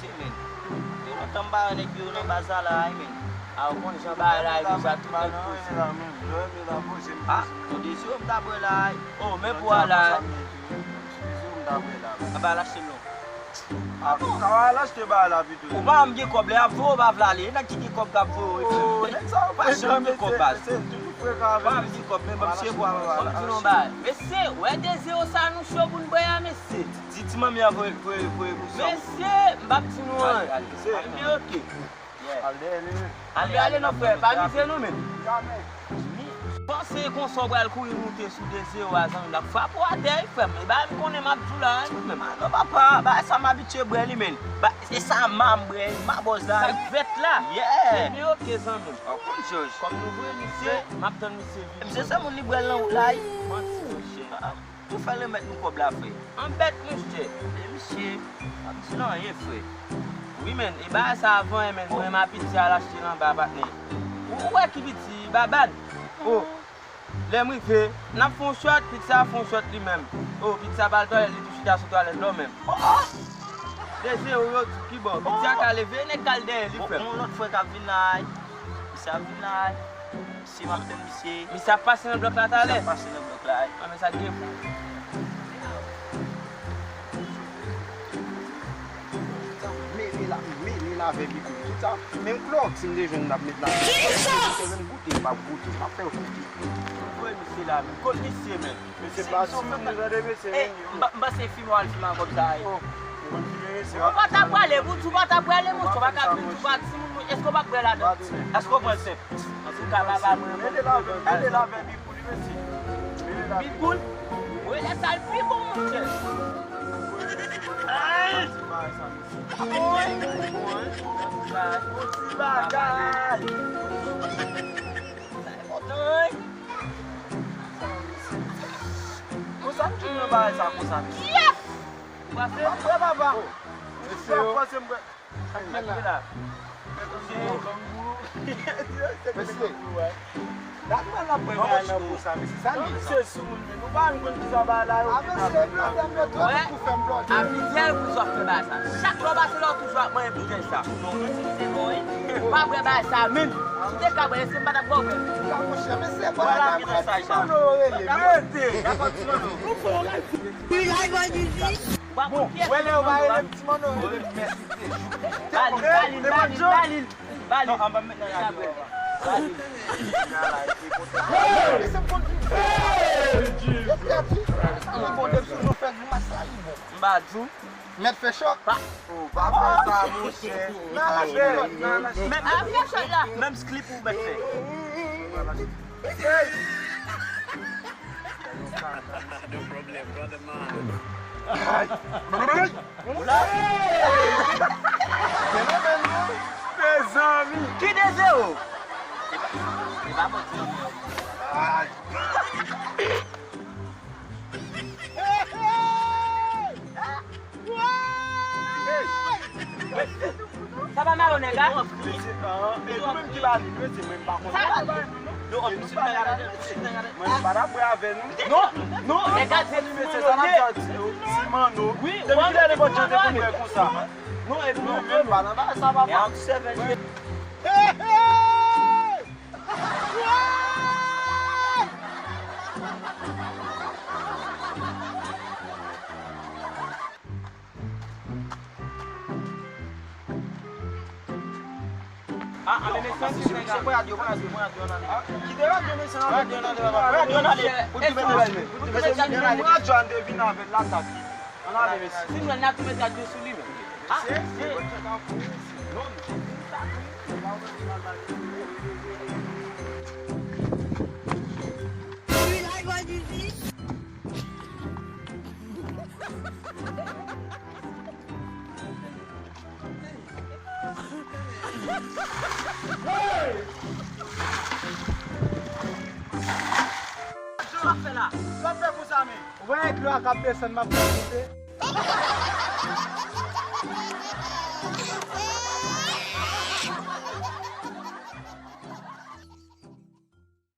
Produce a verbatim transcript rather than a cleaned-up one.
Se, men. Yo lontan m pa wè nèg yo nan baz la, la, men. A, ou konn jan bagay la ye deja, tout nèg poze. A, o Dezeo m ta bwè la, o, men pou a la. A, ba, al achte l non. A, ou ka al achte bagay la pito. Ou pa janm gen kòb, lè y ap voye w, ou pa vle ale. E nèg ki gen kòb k ap voye w, frè. Ou pa janm gen kòb, baz. Ou pa janm gen kòb, men ban m se pou a, ba, al achte. Ban m di nou bagay. Mesye, wè Dezeo sa nou cho pou n bwè a, mesye. Di ti manmi an voye, voye, voye pou sa. Mesye, m p ap di nou anyen. Ale, ale. Mesye, oke. Yeah. Ale dèyè li, wi. Ale, ale non, frè, pa mize nou menm. Jamè. Mi, panse konsa w pral kouri moute sou Dezeo a, zanmi m, l ap frape w atè, wi, frè m. E bagay m konnen m ap di w la, wi, frè m. A non, papa, bagay sa m abitye bwè li, men. Ba, e sa m a bwè, m a bòz la, wi. Sa k fèt la? Yeah. Ebyen, oke, zanmi m. Ou konn, Jòj. Kòm nou voye misye, m ap tann misye vini. Misye se moun li bwè l nan wout la, wi. Manti, monchè. Ou fè remèt nou kòb la, frè. Anbèt, monchè. E misye, pa di l anyen, frè. Wi, men, e bagay sa avan, men, mwen, m a piti al achte l anba, patnè. Ou, ou wè ki piti, Babad? O, lè m rive, n ap fè yon shot, piti sa fè yon shot li menm. O, piti sa pa al twalèt, li tou chita sou twalèt la menm. O, o! Dezeo yo, ki bò? Piti a ka leve, nèg k al dèyè li, frè. Yon lòt frè k ap vin la, wi. Misye ap vin la, wi. Si m ap tann misye. Misye ap pase nan blòk la talè. Misye ap pase nan blòk la, wi. A, men sa k gen pou. Mele la, mele la avè Bigou. Tout sa, menm klòks m te jwenn m t ap met la. Kisa? Mwen goute, m p ap goute, m ap fè goute. Voye misye la, men. Kot misye, men? Mesye pa timoun, tande mesye. M pa, m panse fime w al fime ak kòb sa a. Ou konn fime mesye? Ou pa ta prale, pou di w pa ta prale, monchè, w pa ka vin tou pa timoun, monchè. Èske w pa bwè ladan? Èske w pran sèp? Antouka, papa mwen, mete la, mete la vè Bikoul, mesye. Mete la. Bikoul? Wi, lè sa l pi bon, monchè. Ay! Bon ti bagay. Sa enpòtan, wi. Konsa m fin nan bagay sa konsa, mesye. Yes! Ou pase? M ap bwè, papa. Mesye, fòse m bwè. Sa k pase la? Mesye. Dat mwen la pran nan pou sa, mesye. Sa li. Mesye sou moun, men nou pa menm konn kisa bagay la yo. A, mesye, blòdè m yo twò pou fè m blòdè. A plizyè repriz w ap fè bagay sa. Chak lè w pase la, w toujou ap manyen boutèy sa. Non, non, se bon, wi. Ou pa bwè bagay sa menm. Si w te ka bwè, èske m pa t ap ba w bwè? Ka, monchè, mesye, bwè la, bwè ti manno yo rele. Mete. Ou pa konn pyès. Bon, wè lè yo pa rele m ti manno, yo rele m mèsi. Ba li, ba li, ba li, ba li. Ba li. Non, an pa met nan radyo. Ba li. Hey! Hey, Jesus! M ba di w. Mèt fè chòk. Pa. Oh, pa fè sa, monchè. Nan lach, nan lach. Menm, a, fè chòk la. Menm slip ou mèt fè. Hey! No problem, brother mine. Mezanmi. Ki Dezeo? Sa pa mawon nèg la? E nou menm ki ba li, nou se menm pa konn. Sa pa li. Mwen pa ta bwè avè nou. Non, non. Nèg la di si manno. Wi, depi kilè nenpòt jan te konn bwè konsa? Non, e nou menm pa nan bagay sa, papa. Hey, hey! Ah, ah, men mesye, se, se pou radyo, pou radyo, pou radyo, nan. Kite radyo, mesye, nan. Radyo, nan, radyo, nan. Pou di mesye, pou di mesye, radyo an te vin avè l la, ta ki. Ann ale, mesye. Si nou wè n ap tou met radyo sou li, men. Ah, se. Hey! Sa w ap fè la? Sa w ap fè konsa, men? Ou wè dlo a k ap desann, m ap fè moute.